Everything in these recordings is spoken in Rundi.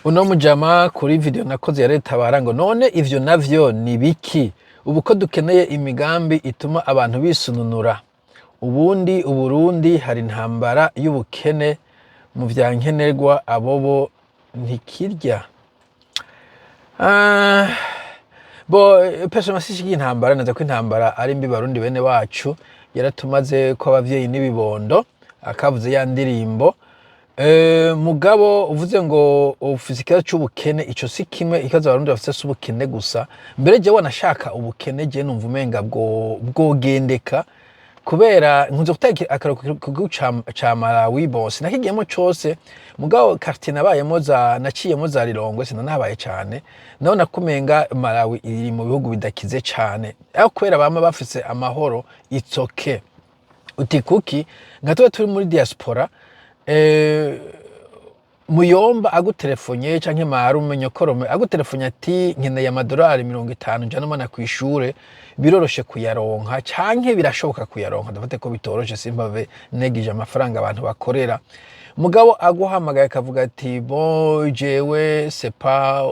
Uno mujama kuri video nakoze ya Leta bara ngo none ivyo navyo ni biki? Ubu ko dukeneye imigambi ituma abantu bisununura. Ubundi Uburundi hari intambara y'ubukene mu vya nkenerwa, abobo ntikirya. Ah, bo personnellement sishigiye intambara. Naza ko intambara ari mbi. Barundi bene wacu, yaratumaze ko abavyeyi n'ibibondo, akavuze ya ndirimbo. Mugabo uvuze ngo ufise ikibazo c'ubukene, ico si kimwe. Ikibazo Abarundi bafise si ubukene gusa. Mbere jewe wanashaka ubukene, je numva umenga bwo bwogendeka, kubera nkunze gutanga akarorero ku gihugu ca Malawi. Bon, sinakigiyemo cose, mugabo quartier nabayemo, za naciyemo za Lilongwe, sinanahabaye cane. Nabona ko umenga Malawi iri mu bihugu bidakize cane, ariko kubera bama bafise amahoro, it's okay. Uti kuki nka tuba turi muri diaspora? Muyomba agutelefonye canke marume, nyokorome agutelefonye ati nkeneye amadolari 50 njana umwana kw'ishure, biroroshe kuyaronka canke birashoboka kuyaronka. Ndafate ko bitoroshe, simpave negije amafaranga abantu bakorera. Mugabo aguhamagaye akavuga ati bon, jewe sepa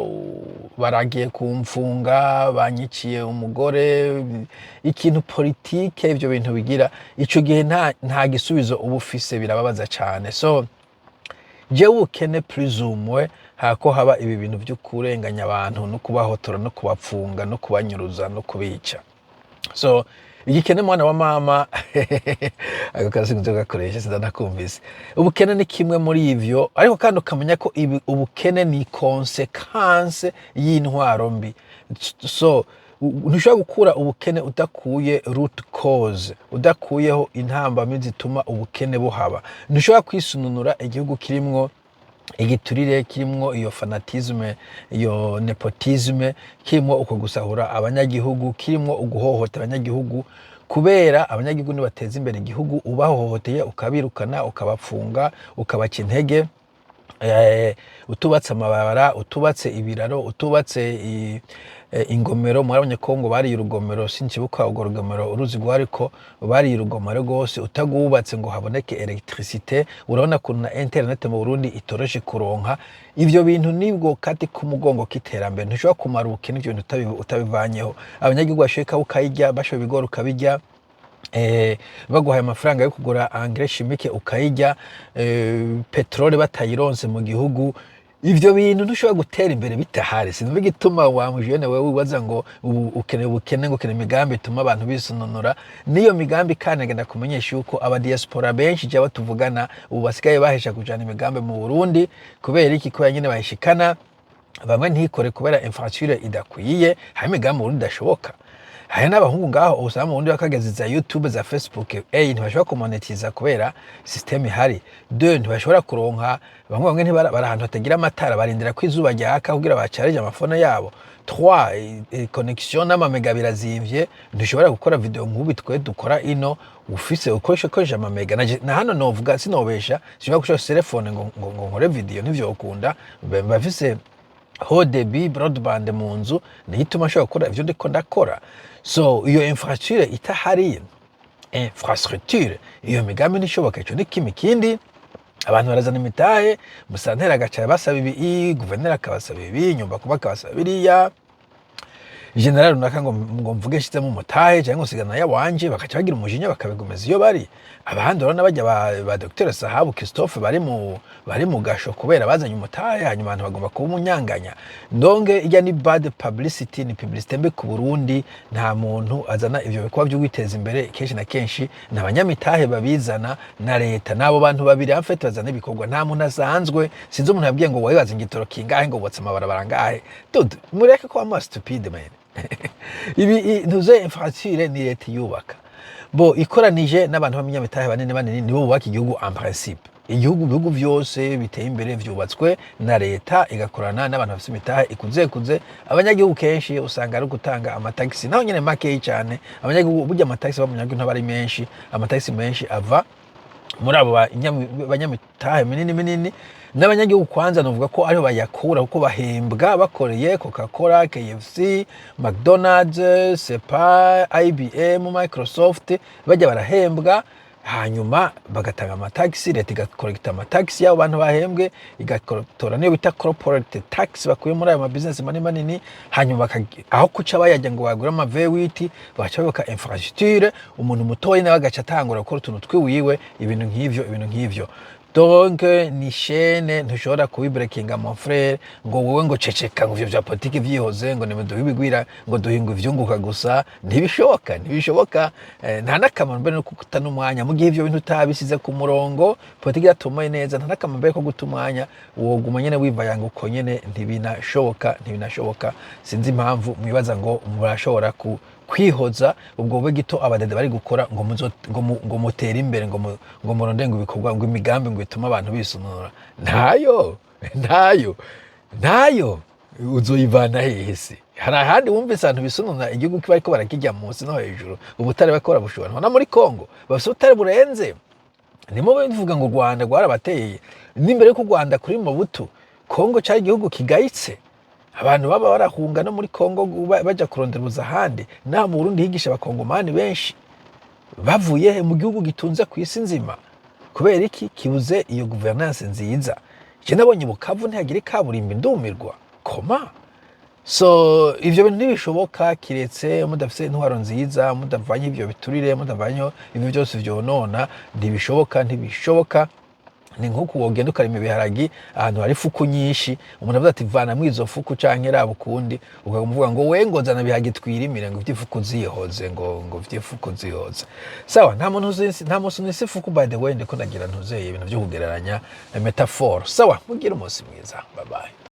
baragiye kumfunga, banyiciye umugore, ikintu politike, ivyo bintu bigira ico gihe nta gisubizo uba ufise, birababaza cane. So jewe ubukene plus ou moins, hako haba ibi bintu vyo kurenganya abantu no kubahotora no kubapfunga no kubanyuruza no kubica. So igikene, mwana wa mama, ako kazi nzi gakoresha, sindanakumvise. Ubukene ni kimwe muri ivyo, ariko kandi ukamenya ko ubukene ni conséquence y'intwaro mbi. So ntushobora gukura ubukene udakuye root cause, udakuyeho intambamyi zituma ubukene buhaba. Ntushobora kwisununura igihugu kirimwo igiturire, kirimwo iyo fanatisme, iyo népotisme, kirimwo uko gusahura abanyagihugu, kirimwo uguhohotera abanyagihugu, kubera abanyagihugu nibateza imbere igihugu. Ubahohoteye, ukabirukana, ukabapfunga, ukabaca intege, utubatse amabarabara, utubatse ibiraro, utubatse ingomero. Mwarabonye ko ngo bariye urugomero, sinkibuka urwo rugomero uruzi rwariko, bariye urugomero rwose. Utagwubatse ngo haboneke électricité, urabona ukuntu na internet mu Burundi itoroshe kuronka. Ivyo bintu nibwo kati k'umugongo k'iterambere. Ntushobora kumara ubukene ivyo bintu utabivanyeho. Abanyagihugu bashoye ikawa ukayirya, bashoye ibigori ukabirya, baguhaye amafaranga yo kugura engrais chimique ukayirya, pétrole batayironse mu gihugu, ivyo bintu ntushobora gutera imbere bitahari. Sinumva igituma wa mujene wewe wibaza ngo ubu ukeneye ubukene, ngo ukeneye imigambi ituma abantu bisununura. N'iyo migambi kandi agenda kumenyesha yuko aba diaspora benshi jya batuvugana ubu basigaye bahesha kujana imigambi mu Burundi. Kubera iki? Kubera nyene bayishikana bamwe ntikore, kubera infrastructure idakwiye. Hari imigambi mu Burundi idashoboka. Hari n'abahungu ngaho usanga mu Burundi bakageze za YouTube, za Facebook, ntibashobora kumonetiza kubera système ihari. Deux, ntibashobora kuronka. Bamwe bamwe ntibara bari ahantu hatagira amatara, barindira ko izuba ryaka kugira bacarije amafone yabo. Trois, connexion n'amamega birazimvye. Ntushobora gukora video nk'ubu twe dukora ino ufise ukoresha amamega. Na hano novuga, sinobesha, sinshobora gukoresha telefone ngo nkore video, ntivyokunda. Mba mfise haut débit broadband mu nzu, niyo ituma nshobora gukora ivyo ndiko ndakora. So iyo infrastructure itahari, infrastructure, iyo migambi ntishoboka. Ico ni kimwe. Ikindi, abantu barazana imitahe, musanteri agaca basaba ibi, guverineri akabasaba ibi, nyumba kuba akabasaba biriya, général runaka ngo mvuge nshizemo umutahe cyangwa ngo sigana yawanje, bakaca bagira umujinya bakabigomeza iyo bari. Abandi urabona bajya ba Dr Sahabu Christophe bari mu gasho kubera bazanye umutahe, hanyuma abantu bagomba kuba umunyanganya ndonge. Ijya ni bad publicity, ni publicité mbi ku Burundi. Nta muntu azana ivyo bikorwa byo kwiteza imbere. Kenshi na kenshi ni abanyamitahe babizana na leta, n'abo bantu babiri en fait bazana ibikorwa. Nta muntu asanzwe. Sinzi umuntu yabwiye ngo wabibaza igitoro kingahe, ngo wubatse amabarabara ngahe. Dude, mureke ko ama stupide man. Ibi ntuze infrastructure ni leta yubaka bo ikoranije n'abantu b'abanyamitahe banini banini, nibo bubaka igihugu en principe. Igihugu, ibihugu vyose biteye imbere vyubatswe na leta igakorana n'abantu bafise imitahe ikuze kuze. Abanyagihugu kenshi usanga ari gutanga amatagisi, naho nyene makeyi cyane. Abanyagihugu burya amatagisi ava mu banyagihugu ntaba ari menshi. Amatagisi menshi ava muri abo banyamitahe minini minini. N'abanyagihugu kwanza novuga ko ariho bayakura, kuko bahembwa bakoreye Coca-Cola, KFC, McDonald's, Sepa, IBM, Microsoft. Bajya barahembwa. Hanyuma bagatanga amatagisi, leta igakorekta amatagisi y'abo bantu bahembwe, igatora niyo bita corporate tax bakuye muri ayo mabizinesi manini manini. Hanyuma aho kuca bayajya ngo bagure ama V8, bagaca bubaka infrastructure. Umuntu mutoyi nawe agaca atangura gukora utuntu twiwiwe, ibintu nk'ivyo, ibintu nk'ivyo. Donc ni chaîne, ntushobora kubibreakinga, mon frère, ngo wowe ngo ceceka, ngo ivyo vya politiki vyihoze, ngo nimuduhe ibigwira, ngo duhinga ivyunguka gusa. Ntibishoboka, ntibishoboka. Nta n'akamaro mbere no guta n'umwanya mu gihe ivyo bintu utabisize ku murongo, politiki idatomoye neza. Nta n'akamaro mbere ko guta umwanya, woguma nyene wivayanga uko nyene. Ntibinashoboka, ntibinashoboka. Sinzi impamvu mwibaza ngo murashobora ku kwihoza ubwo bube gito abadede bari gukora, ngo mutere imbere, ngo muronde ngo ibikorwa, ngo imigambi ngo itume abantu bisununura. Ntayo, ntayo, ntayo. Uzoyivana hehe se? Hari ahandi wumvise abantu bisununa igihugu kiba ariko barakijya munsi no hejuru, ubutare bariko barabushora? Na muri Kongo bafise ubutare burenze. Nimo bivuga ngo u Rwanda rwarabateye. N'imbere y'uko u Rwanda kuri Mobutu, Kongo cari igihugu kigayitse, abantu baba barahunga no muri Kongo baja kurondera ubuza ahandi. Naho mu Burundi higisha abakongomani benshi bavuye he? Mu gihugu gitunze ku isi nzima. Kubera iki kibuze iyo gouvernance nziza? Je nabonye Bukavu ntihagira ikaburimbi, ndumirwa koma. So ivyo bintu ntibishoboka kiretse mudafise intwaro nziza, mudavanye ivyo biturire, mudavanye ivyo byose vyonona. Ntibishoboka, ntibishoboka. Ni nk'uku wogenda ukarima ibiharagi ahantu hari ifuku nyinshi, umuntu avuga ati: "Vanamwo izo fuku canke raba ukundi." Ukamuvuga ngo we ngo zana ibiharagi twirimire, ngo ivy'ifuku zihoze, ngo ivy'ifuku zihoze. Sawa, nta muntu uzi, nta muntu uzi ifuku. By the way, ndiko ndagira ntuzeye ibintu vyo kugereranya, métaphore. Sawa, mugire umunsi mwiza, bye bye.